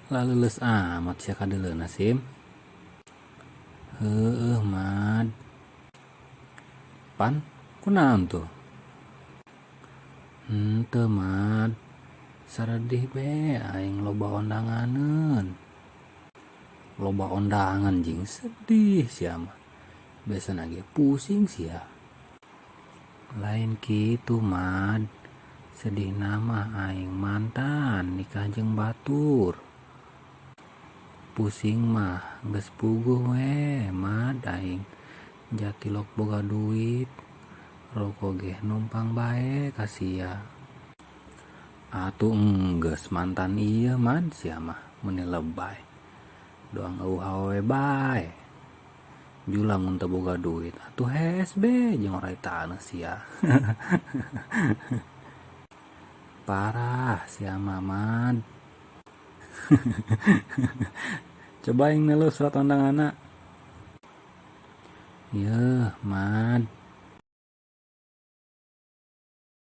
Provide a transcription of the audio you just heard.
Laleuleus amat sia kadeuleuna Sim. Heueuh Mad. Pan kunaon tuh? Henteu Mad, saredih be aing loba ondanganeun. Loba ondangan jing sedih sia mah, biasana ge pusing sia. Lain kitu Mad, sedihna mah aing mantan nikah jeung batur. Pusing mah geus puguh we Mad aing jatilok boga duit, roko ge numpang bae ka sia. Atuh enggeus mantan ieu Mad sia mah meuni lebay, doang eueuh awewe bae. Jula mun teu boga duit atuh hees be jeung oray taneuh sia. Parah sia mah Mad. Coba aing nelu surat ondanganna. Yeuh Mad.